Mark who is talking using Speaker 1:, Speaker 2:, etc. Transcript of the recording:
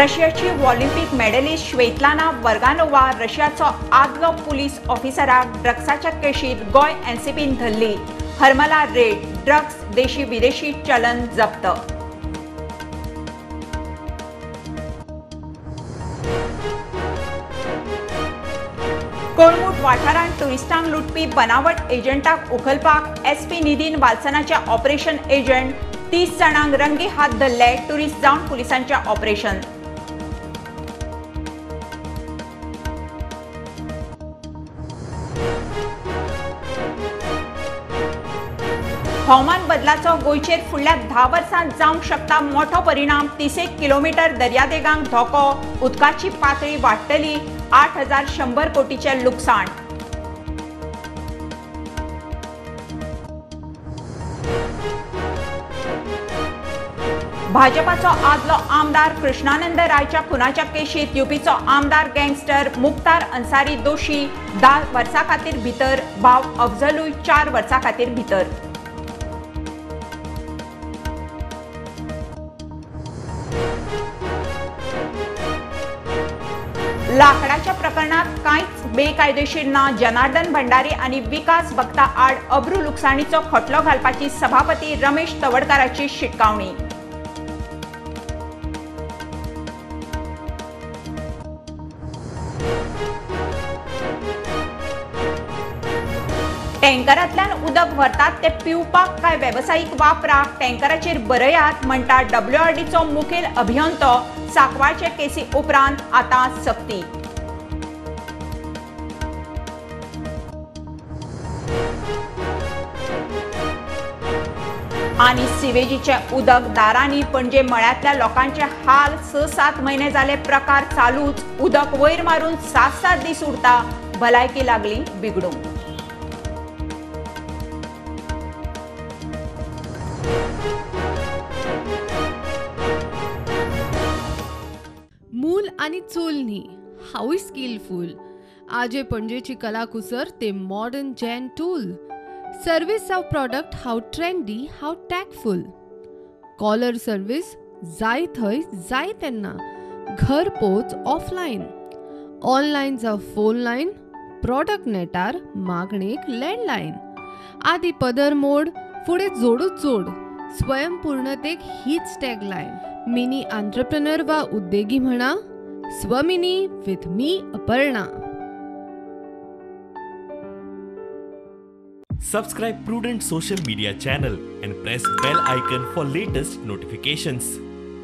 Speaker 1: रशियाची Olympic medallist Svetlana वर्गानोवा रशियाचो आदलो police ऑफिसराक ड्रग्साच्या केशीत Goa एनसीबीन धरली। हरमला red, drugs देशी विदेशी चलन जप्त। कोळमूट वाठारांत टुरिस्टांक लुटपी बनावट एजंटाक उखलपाक एसपी निधीन वालसनाच्या ऑपरेशन एजंट 30 जाणांक रंगे हात धरले। टुरिस्ट जावन पुलिसांचे ऑपरेशन। हवामान बदलाचो गोंयचेर फुडल्या 10 वर्सांत जावंक शकता मोठो परिणाम। 31 किलोमीटर दर्यादेगांक धोको, उदकाची पातळी वाडटली। 8100 कोटीचें लुकसाण। भाजपाचो आदलो आमदार कृष्णानंद रायच्या खुनाच्या केशीत युपीचो आमदार गँगस्टर मुख्तार अन्सारी दोशी 10 वर्सां खातीर भितर, भाव अफजलूय 4 वर्सां खातीर भितर। लाकडाच्या प्रकरणात कांयच बेकायदेशीर ना। जनार्दन भंडारी आनी विकास भक्ता आड अब्रू लुकसाणीचो खटलो घालपाची सभापती रमेश तवडकाराची शिटकावणी। टँकरांतल्यान उदक व्हरतात ते पिवपाक काय वेवसायीक वापराक टँकराचेर बरयात म्हणटा डब्ल्यूआरडीचो मुखेल अभियंतो। सांकवाळचे केसी उपरांत आतां सक्ती। आनी सिवेजीचे उदक दारांनी पणजे मळ्यांतल्या लोकांचे हाल। 6-7 म्हयने जाले प्रकार चालूच। उदक वयर मारून 7-7 दीस उरता। भलायकी लागली बिगडूंक।
Speaker 2: मूल आणि चूल न्ही, हांवूय स्किलफूल। आजे पणजेची कलाकुसर ते मॉडर्न जॅन टूल। सर्वीस जावं प्रॉडक्ट हांव ट्रेंडी, हांव टॅकफूल। कॉलर सर्वीस जाय थंय जाय तेन्ना, घर पोच ऑफलायन। ऑनलायन जावं फोन लायन, प्रॉडक्ट नेटार मागणेक लँडलायन। आदी पदर मोड, फुडें जोडूच जोड, स्वयंपूर्णतेक हीच टॅगलायन। मिनी आंत्रप्रेनर वा उद्देगी म्हणा, Swamini with me Aparna.
Speaker 3: Subscribe Prudent social media channel and press bell icon for latest notifications.